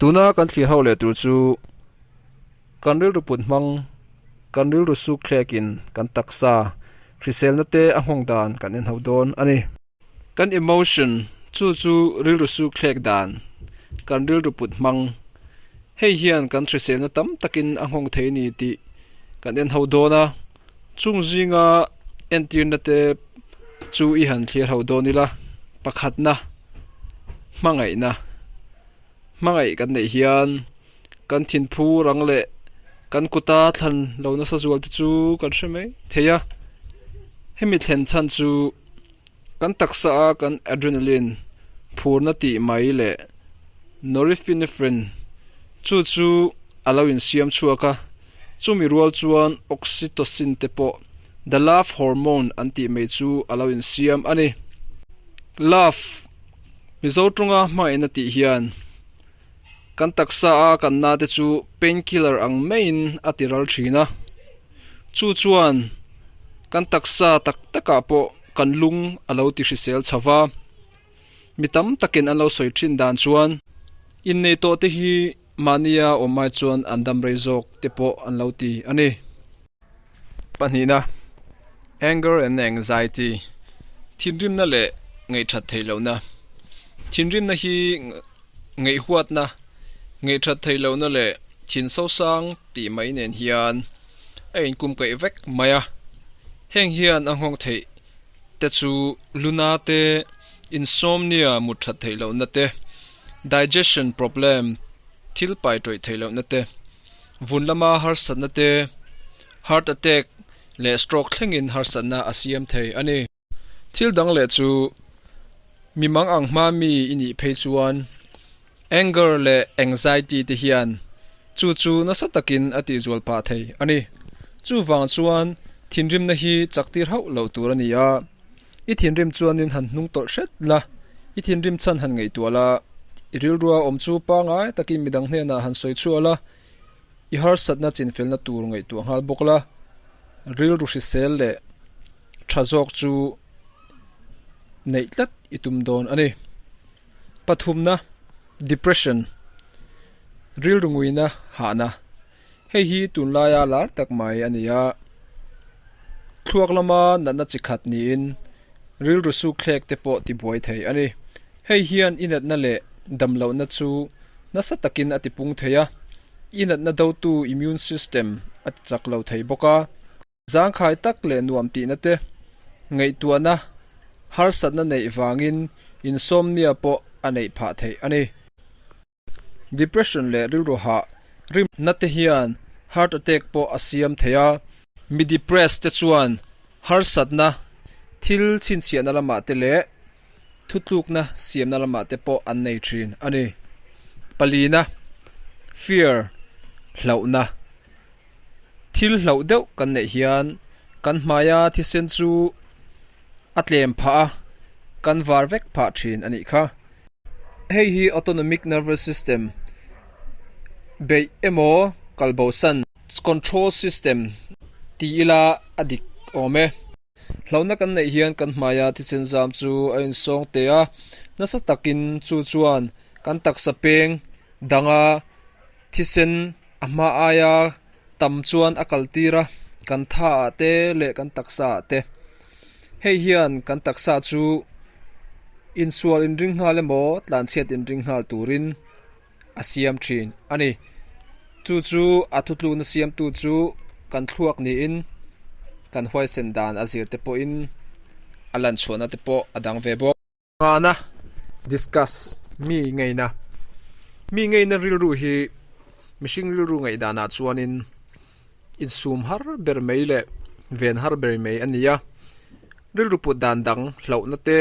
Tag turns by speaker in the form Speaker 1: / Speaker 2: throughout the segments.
Speaker 1: Tuna kan thlir ho leh tur chu kan rilru put hmang, kan rilru suk thlekin kan taksa hriselna te a nghawng dan kan en ho dawn a ni. Kan emotion chu chu rilru suk thlek dan, kan rilru put hmang, hei hian kan hriselna tam takin a nghawng thei a ni tih kan en ho dawn a, chung zinga entirna te chu i han thlir ho dawn ila, pakhatna, hmangaihna, hmangaih kan neih hian kan thinphu rang leh kan kuta thlan lo nasa zual te chu kan hre mai thei a, hemi thlen chhan chu. Kan taksa a kan adrenaline phurna tih mai leh norepinephrine chu chu a lo insiam chhuak a, chumi rual chuan oxytocin te pawh the love hormone an tih mai chu a lo insiam a ni. Love, Mizo tawnga hmangaihna tih hian kan taksa a kan na te chu painkiller ang maiin a ti ral thin a. Chu chuan kan taksa tak takah pawh kan lung a lo ti hrisel chho va, mi tam takin an lo sawi thin dan chuan innei tawh te hi mahnia awm ai chuan an dam rei zawk te pawh an lo ti a ni. Pahnihna, Anger and Anxiety, Thinrimna leh ngaihthat theih lohna. Thinrimna hi ngaihhuatna, ngaihthat theih lohna leh thin sosang tih mai nen hian a inkum kaih vek mai a, heng hian a nghawng theih te chu luna te, insomnia mut that theih lohna te, digestion problem thil pai tawih theih lohna te, vun lama harsatna te, heart attack leh stroke thlengin harsatna a siam thei a ni. Thil dang leh chu mi mang ang hma mi i nih phei chuan anger leh anxiety te hian chu chu nasa takin a tihzual phah thei a ni. Chuvang chuan thinrimna hi chak tir hauh loh tur a ni a, i thinrim chuanin han hnung tawlh hret la, i thinrim chhan han ngaihtuah la, i rilrua awm chu pangngai takin midang hnenah han sawi chhuah la, I harsatna chinfelna tur ngaihtuah nghal bawk la, rilru hrisel leh tha zawk chu neih tlat i tum dawn a ni. Pathumna, Depression, rilru nguina hahna, hei hi tunlaia lar tak mai a ni a, thluak lama natna chi khat niin rilru sukthlek te pawh tibuai thei a ni. Hei hian i natna leh damlohna chu nasa takin a tipung thei a, i natna dotu immune system a tichak lo thei bawk a. Zangkhai tak leh nuam tihna te, ngaihtuahna, harsatna neih vangin insomnia pawh a neih phah theih a ni. Depression leh rilru hah rimna te hian heart attack pawh a siam thei a. Mi depressed te chuan harsatna, thil chhinchhiahna lamah te leh thutlukna siamna lamah te pawh an nei thin a ni. Palina, Fear, hlauhna. Thil hlauh deuh kan neih hian kan hmaia thisen chu a tlem phah a, kan var vek phah thin a nih kha. Hei hi autonomic nervous system beih emaw kalbosan control system ti ila a dik awm e. Hlauhna kan neih hian kan hmaia thisen zam chu a insawng teh a, nasa takin chu chuan kan taksa peng danga thisen a hma aia tam chuan a kal tir a, kan tha ah te leh kan taksa ah te. Hei hian kan taksa chu insual inring nghal emaw tlanchhiat inring nghal turin a siam thin a ni. Chu chu a thutlukna siamtu chu kan thluak niin kan huaisen dan a zir te pawhin a lanchhuahna te pawh a dang ve bawk. Nghahna, discuss, Mi ngeina Mi ngeina rilru hi mihring rilru ngaihdanah chuanin insum har ber mai leh ven har ber mai a ni a, rilru put dan dang hlauhna te,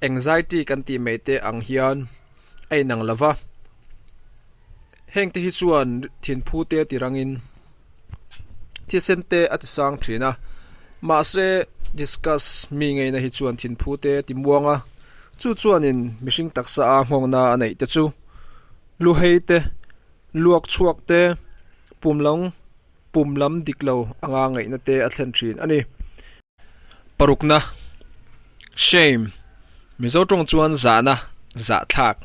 Speaker 1: anxiety kan tih mai te ang hian a inang lo va, hengte hi chuan thinphu te ti rangin. Thisen te a ti sang thin a, mahse discuss mi ngeina hi chuan thinphu te a ti muang a, chu chuanin mihring taksa a nghawngna a neih te chu luhei te, luak chhuak te, pum lam pum lam dik lo anga ngaihna te a thlen thin a ni. Parukna, Shame, Mizo tawng chuan zahna, zahthlak.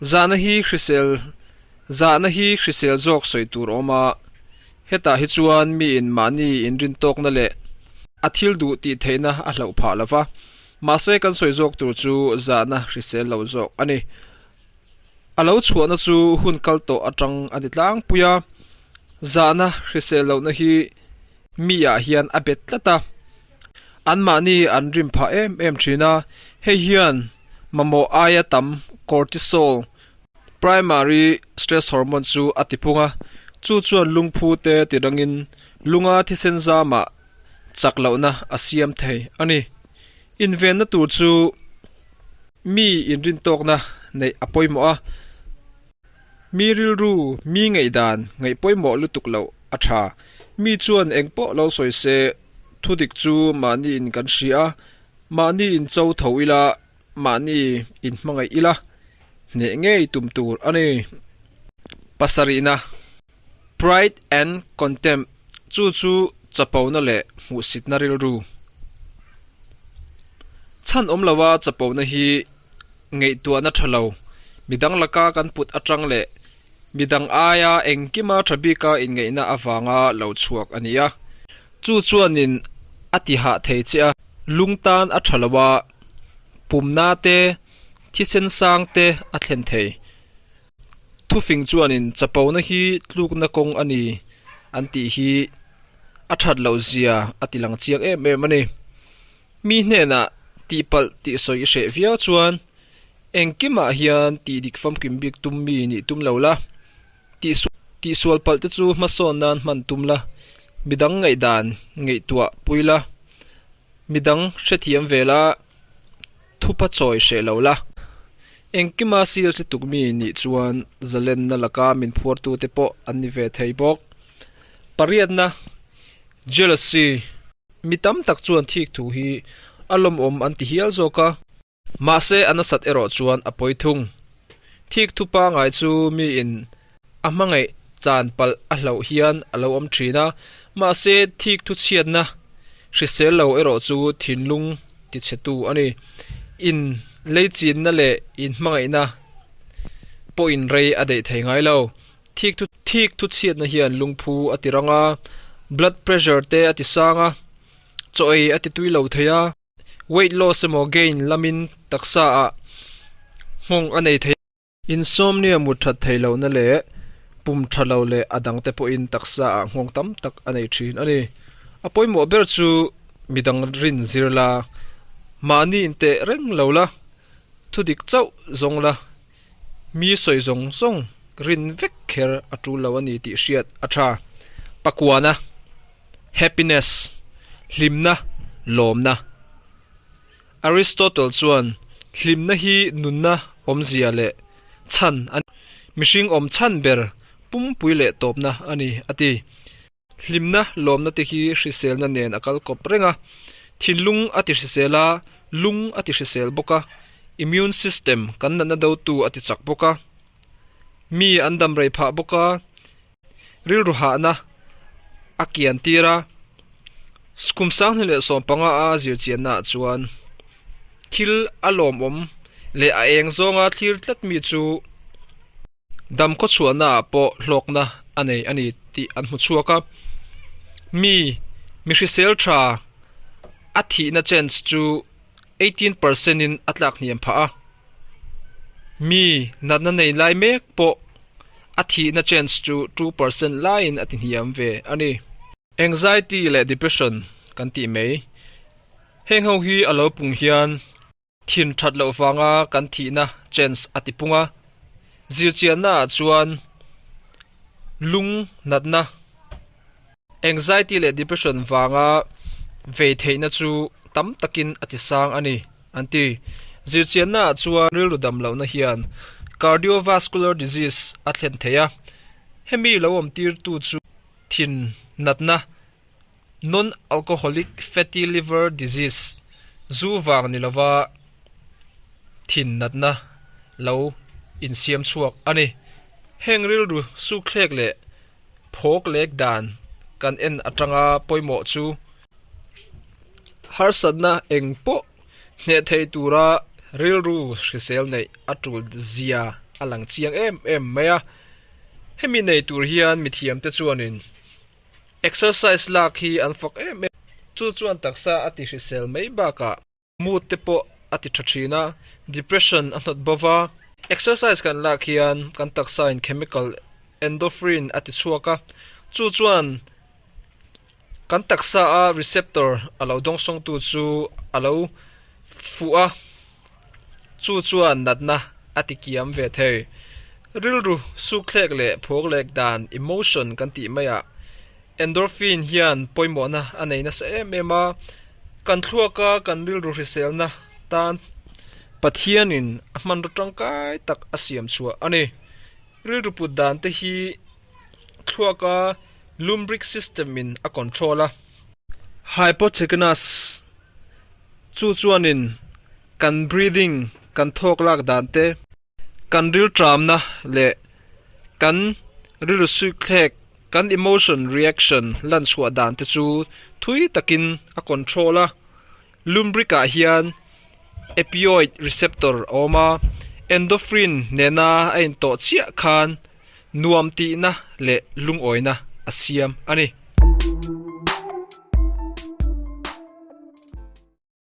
Speaker 1: Zahna hi hrisel Zahna hi hrisel zawk sawi tur a awm a, hetah hi chuan miin mahni inrintawkna leh a thil duh tih theihna a hlauh phah lo va, mahse kan sawi zawk tur chu zahna hrisel lo zawk a ni. A lo chhuahna chu hun kal tawh atang a ni tlangpui a, zahna hrisel lohna hi mi ah hian a bet tlat a, anmahni an rim phah em em thin a, hei hian mamawh aia tam cortisol, primary stress hormone chu a ti phung a, chu chuan lungphu te ti rangin lunga thisen zamah chak lohna a siam thei a ni. Invenna tur chu mi inrintawkna neih a pawimawh a, mi rilru mi ngaihdan ngaih pawimawh lutuk loh a tha. Mi chuan engpawh lo sawi se thudik chu mahni in kan hria a, mahni in cho tho ila mahni in hmangaih ila hneh ngei tum tur a ni. Pasarihna. Pride and Contempt chu chu chapona leh hmuhsitna rilru. Chhan awm lova chapona hi ngaihtuahna tha lo, midang laka kan put atang leh midang aia engkima tha bika inngaihna avanga lo chhuak a ni a. Chu chuanin a ti hah thei che a, lung tan a tha lo a, pumna te, thisen sang te a thlen thei. Thufing chuanin chapona hi tlukna kawng a ni an tih hi a that loh zia a ti lang chiang em em a ni. Mi hnenah tihpalh tih sawi i hreh viau chuan engkimah hian tih dik famkim bik tum mi nih tum lo la, tihsual palh te chu hmasawn nan hman tum la, midang ngaihdan ngaihtuah pui la, midang hrethiam ve la. Thupa chawi hreh lo la. Engkima seal chi tuk mi nih chuan zalenna laka min phuartute pawh an ni ve thei bawk. Pariatna, Jealousy, Mi tam tak chuan thik thu hi a lawmawm an ti hial zawk a. Mahse a nasat erawh chuan a pawi thung. Thik thu pangai chu miin a hmangaih chan palh a hlauh hian a lo awm thin a, mahse thik thu chhiatna hrisel lo erawh chu thinlung tichhetu a ni. In leichinna leh in hmangaihna pawhin rei a daih thei ngai lo. Thik thu thik thu chhiatna hian lungphu a ti rang a, blood pressure te a ti sang a, chaw ei a ti tui lo thei a, weight loss emaw gain lamin taksa ah nghawng a nei thei a. Insomnia mut that theih lohna leh pum tha lo leh a dangte pawhin taksa ah nghawng tam tak a nei thin a ni. A pawimawh ber chu midang rin zir la, mahni inteh reng lo la, thudik chauh zawng la, mi sawi zawng zawng rin vek kher a tul lo a ni tih hriat a tha. Pakuana, Happiness, Hlimna, Lawmna. Aristotle chuan hlimna hi nunna awmzia leh chhan a ni. Mihring awm chhan ber pumpui leh tawpna a ni, a ti. Hlimna lawmna te hi hriselna nen a kal kawp reng a, thinlung a ti hrisel a, lung a ti hrisel bawk a, immune system kan natna dotu a ti chak bawk a, mi an dam rei phah bawk a, Rilru hahna a kian tir a, kum sanghnih leh sawmpanga a zirchianna ah chuan thil a lawmawm leh a eng zawnga thlir tlat mi chu dam khawchhuahna ah pawh hlawkna a nei a ni tih an hmu chhuak a, mi mi hrisel tha a thihna chance chu 18% in a tlak hniam phah a. Mi natna nei lai mek pawh a thihna chance chu 2% laiin a ti hniam ve a ni. Anxiety leh depression kan tih mai. Heng ho hi a lo pung hian thin that loh vanga kan thihna chance a ti pung a. Zirchianna ah chuan lung natna, anxiety leh depression vanga vei theihna chu tam takin a ti sang a ni. An ti. Zirchianna ah chuan rilru dam lohna hian cardiovascular disease a thlen thei a, hemi lo awm tirtu chu thin natna, non-alcoholic fatty liver disease, zu vang ni lova thin natna lo insiam chhuak a ni. Heng rilru sukthlek leh phawk lek dan kan en atanga pawimawh chu Harsatna eng pawh hneh thei tura rilru hrisel neih a tul zia a lang chiang em em mai a. Hemi nei tur hian mithiamte chuanin exercise lak hi an fak em em. Chu chuan taksa a ti hrisel mai bakah mood te pawh a ti tha thin a, depression a hnawt bo va. Exercise kan lak hian kan taksa in chemical endorphin a ti chhuak a, chu chuan Kan taksa a receptor a lo dawngsawngtu chu a lo fuh a, chu chuan natna a ti kiam ve thei. Rilru sukthlek leh phawklek dan, emotion, kan tih maiah endorphin hian pawimawhna a nei nasa em em a, kan thluaka kan rilru hriselna tan Pathianin a hmanraw tangkai tak a siam chhuah a ni. Rilru put dan te hi thluaka Lumbric system in a control a. Hypothalamus chu chuanin kan breathing, kan thawk lak dan te, kan rilṭamna leh kan rilru suikthlek, kan emotion reaction lan chhuah dan te chu thui takin a control a. Lumbric ah hian opioid receptor a awm a, endorphin nena a intawh chiah khan nuam tihna leh lungawina a siam a ni.